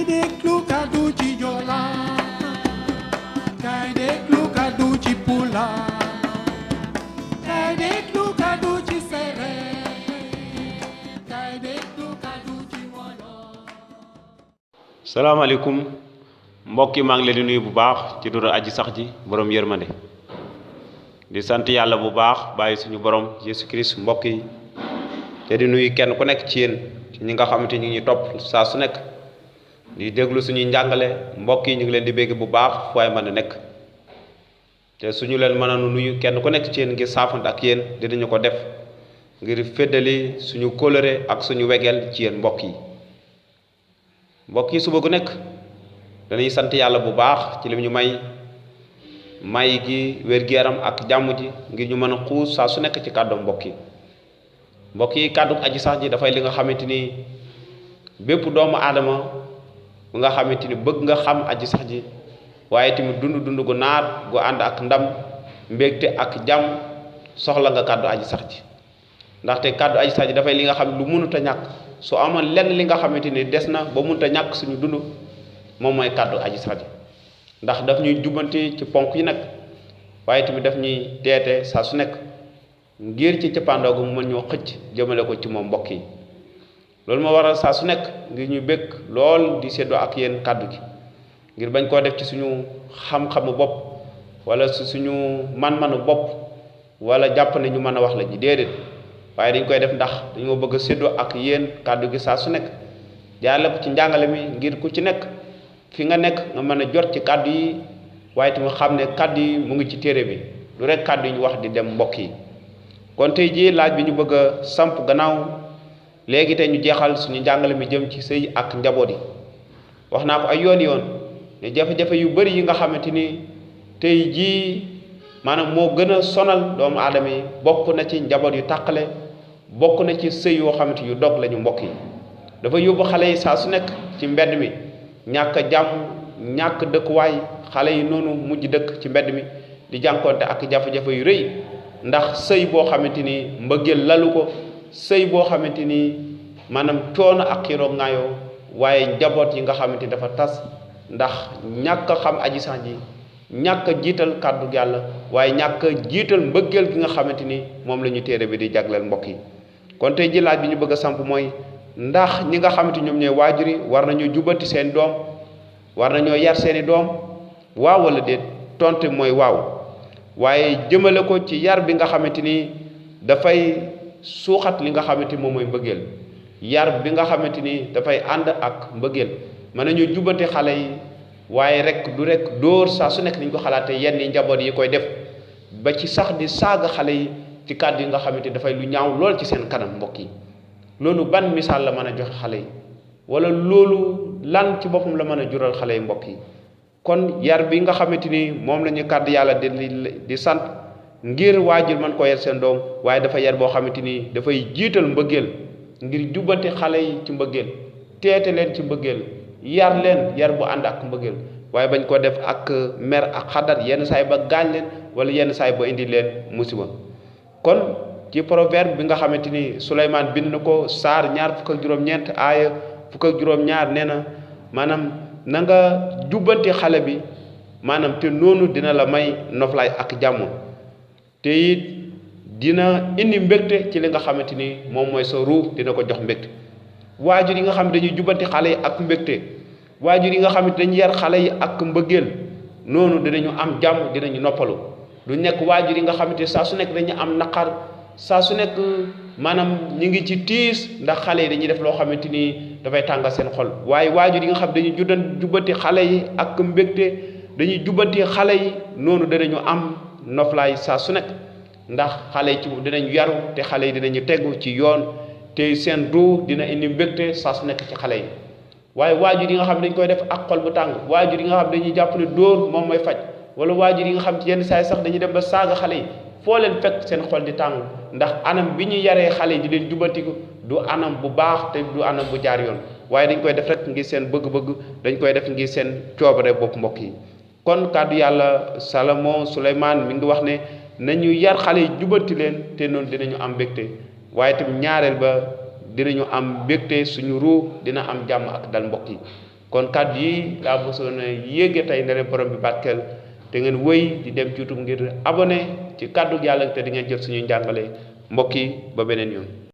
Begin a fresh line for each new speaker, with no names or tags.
déglu kàddu ci Joola kay déglu kàddu ci Pula kay déglu kàddu ci Séeréer kay déglu kàddu ci Wolof.
salaamaaleykum mbokk yi maa ngi leen di nuyu bu baax ci turu aji sax ji borom yërmande di sant yàlla bu baax bàyyi suñu borom Yesu Christ mbokk yi te di nuyu kenn ku nekk ci yéen ci ñi nga xamante ñu ngi topp saa su nekk di déglu suñuy njàngale mbokk yi ñu ngi leen di bégg bu baax fu waay mën a nekk te suñu leen mën a nuyu kenn ku nekk ci yéen ngir saafante ak yéen dinañu ko def ngir féddali suñu kóllëre ak suñu wegeel ci yéen mbokk yi suba gu nekk dañuy sant yàlla bu baax ci lim ñu may gi wér-gu-yaram ak jàmm ji ngir ñu mën a xuus saa su nekk ci kàddu mbokk yi kàddu aji sax ji dafay li nga xamante ni bépp doomu aadama bu nga xamante ni bëgg nga xam aji sax ji waaye tamit dund gu naat gu ànd ak ndam mbégte ak jàmm soxla nga kàddu aji sax ji ndaxte kàddu aji sax ji dafay li nga xam lu mënut a ñàkk su amoon lenn li nga xamante ni des na ba mënut a ñàkk suñu dund moom mooy kàddu aji sax ji ndax daf ñuy jubbanti ci ponk yi nag waaye tamit daf ñuy teete saa su nekk ngir ci cëppaandoo gu mu mën ñoo xëcc jëmale ko ci moom mbokk yi loolu moo waral saa su nekk ngir ñu bëgg lool di séddoo ak yéen kàddu gi ngir bañ koo def ci suñu xam-xamu bopp wala si suñu man-manu bopp wala jàpp ne ñu mën a wax la ji déedéet waaye dañ koy def ndax dañoo bëgg a séddoo ak yéen kàddu gi saa su nekk jaarale ko ci njàngale mi ngir ku ci nekk fi nga nekk nga mën a jot ci kàddu yi waaye tamit xam ne kàddu yi mu ngi ci téere bi lu rek kàddu yi ñu wax di dem mbokk yi kon tey jii laaj bi ñu bëgg a samp gannaaw léegi tey ñu jeexal suñu njàngale mi jëm ci sëy ak njaboot yi wax naa ko ay yoon ne jafe-jafe yu bari yi nga xamante ni tey jii maanaam moo gën a sonal doomu aadama yi bokk na ci njaboot yu tàqale bokk na ci sëy yoo xamante yu dog lañu mbokk yi dafa yóbbu xale yi saa su nekk ci mbedd mi ñàkk jàmm ñàkk dëkkuwaay xale yi noonu mujj dëkk ci mbedd mi di jànkoonte ak jafe-jafe yu rëy ndax sëy boo xamante ni mbëggeel lalu ko sëy boo xamante ni maanaam coono ak xiiroo ngaayoo waaye njaboot yi nga xamante ni dafa tas ndax ñàkk a xam aji sax ji ñàkk a jiital kàddu yàlla waaye ñàkk a jiital mbëggeel gi nga xamante ni moom la ñu téere bi di jagleel mbokk yi kon tey ji laaj bi ñu bëgg a samp mooy ndax ñi nga xamante ñoom ñooy waajur yi war nañoo jubanti seen doom war nañoo yar seeni doom waaw wala déet tontu mooy waaw waaye jëmale ko ci yar bi nga xamante ni dafay suuxat li nga xamante ni moom mooy mbëggeel yar bi nga xamante ni dafay ànd ak mbëggeel mën nañu jubbante xale yi waaye rek du rek dóor saa su nekk niñ ko xalaatee yenn njaboot yi koy def ba ci sax di saaga xale yi ci kàddu yi nga xamante ni dafay lu ñaaw lool ci seen kanam mbokk yi loolu ban misaal la mën a joxe xale yi wala loolu lan ci boppam la mën a jural xale yi mbokk yi kon yar bi nga xamante ni moom la ñu kàddu yàlla di sant ngir waajur mën koo yar seen doom waaye dafa yar boo xamante ni dafay jiital mbëggeel ngir jubbante xale yi ci mbëggeel teete leen ci mbëggeel yar leen yar bu ànd ak mbëggeel waaye bañ ko def ak mer ak xadat yenn saay ba gaañ leen wala yenn saay ba indi leen musiba kon ci proverbe bi nga xamante ni Suleymaan bind na ko saar ñaar fukk ak juróom-ñeent aaya fukk ak juróom-ñaar nee na maanaam na nga jubbanti xale bi maanaam te noonu dina la may noflaay ak jàmm te it dina indi mbégte ci li nga xamante ni moom mooy sa ruux dina ko jox mbégte waajur yi nga xam dañuy jubbanti xale yi ak mbégte waajur yi nga xam dañuy yar xale yi ak mbëggeel noonu dinañu am jàmm dinañu noppalu du nekk waajur yi nga xamante saa su nekk dañu am naqar saa su nekk maanaam ñu ngi ci tiis ndax xale yi dañuy def loo xamante ni dafay tàngal seen xol waaye waajur yi nga xam dañuy jubbanti xale yi ak mbégte dañuy jubbanti xale yi noonu danañu am noflaay saa su nekk ndax xale yi ci dinañu yaru te xale yi dinañu tegu ci yoon te seen ruux dina indi mbégte saa su nekk ci xale yi waaye waajur yi nga xam dañ koy def ak xol bu tàng waajur yi nga xam dañuy jàpp ne dóor moom mooy faj wala waajur yi nga xam ci yenn saay sax dañuy dem ba saaga xale yi foo leen fekk seen xol di tàng ndax anam bi ñu yaree xale yi di leen jubbantiku du anam bu baax te du anam bu jaar yoon waaye dañ koy def rek ngir seen bëgg-bëgg dañ koy def ngir seen coobare bopp mbokk yi kon kàddu yàlla Salomon Suleymaan mi ngi wax ne nañu yar xale yi jubbanti leen te noonu dinañu am mbégte waaye tam ñaareel ba dinañu am mbégte suñu ruux dina am jàmm ak dal mbokk yi kon kàddu yi laa mosoon a yéege tey ne leen borom bi barkeel te ngeen wëy di dem ci YouTube ngir abonné ci kàddu yàlla te di ngeen jël suñu njàngale mbokk yi ba beneen yoon